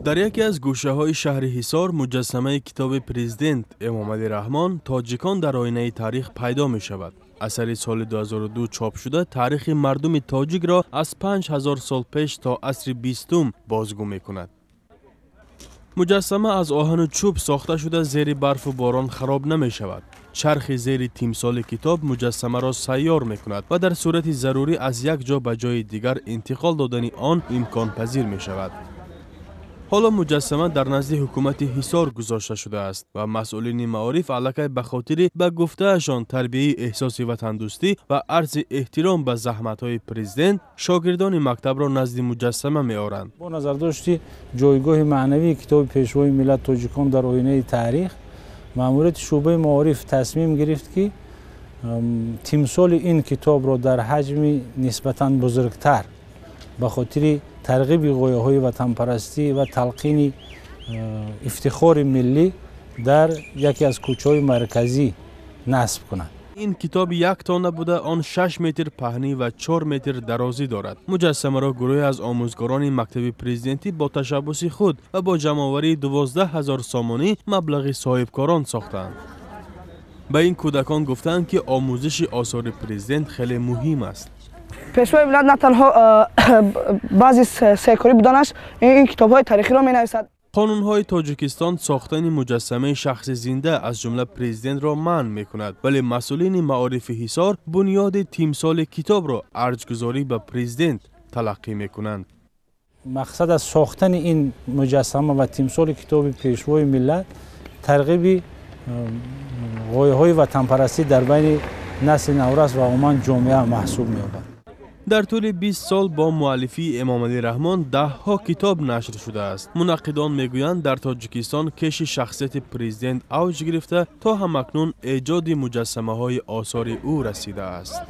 Дар яке аз гӯшаҳои шаҳри Ҳисор муҷассамаи китоби президент Эмомалӣ Раҳмон «Тоҷикон дар оинаи таърих» пайдо мешавад. Асари соли 2002 чопшуда таърихи мардуми тоҷикро аз 5000 сол пеш то асри 20-ум бозгӯ мекунад. Муҷассама аз оҳану чӯб сохта шуда, зери барфу борон хароб намешавад. Чархи зери тимсоли китоб муҷассамаро сайёр мекунад ва дар сурати зарурӣ аз як ҷо ба ҷои дигар интиқол додани он имконпазир мешавад. Ҳоло муҷассама дар назди ҳукумати Ҳисор гузошта шудааст ва масъулини маориф аллакай ба хотири, ба гуфтаашон, тарбияи эҳсоси ватандӯстӣ ва арзи эҳтиром ба заҳматҳои президент шогирдони мактабро назди муҷассама меоранд. Бо назардошти ҷойгоҳи маънавии китоби Пешвои миллат «Тоҷикон дар оинаи таърих», маъмурияти шӯъбаи маориф тасмим гирифт, ки тимсоли ин китобро дар ҳаҷми нисбатан бузургтар ба хотири тарғиби ғояҳои ватанпарастӣ ва талқини ифтихори миллӣ дар яке аз кӯчаҳои марказӣ насб кунад. Ин китоб як тонна буда, он 6 метр паҳнӣ ва 4 метр дарозӣ дорад. Муҷассамаро гурӯҳе аз омӯзгорони мактаби президентӣ бо ташаббуси худ ва бо ҷамъоварии 12 000 сомонӣ маблағи соҳибкорон сохтаанд. Ба ин кӯдакон гуфтаанд, ки омӯзиши осори президент хеле муҳим аст. Пешвои миллат на танҳо баъзи секорӣ буданаш, ин китобҳои таърихиро менависад. Қонунҳои Тоҷикистон сохтани муҷассамаи шахси зинда, аз ҷумла президентро, манъ мекунад, вале масъулини маорифи Ҳисор бунёди тимсоли китобро арҷгузорӣ ба президент талаққӣ мекунанд. Мақсад аз сохтани ин муҷассама ва тимсоли китоби Пешвои миллат тарғиби ғояҳои ватанпарастӣ дар байни насли наврас ва умуман ҷомеа маҳсуб меёбад. Дар тӯли 20 сол бо муаллифии Эмомалӣ Раҳмон даҳҳо китоб нашр шудааст. Мунаққидон мегӯянд, дар Тоҷикистон кеши шахсияти президент авҷ гирифта, то ҳамакнун эҷоди муҷассамаҳои осори ӯ расидааст.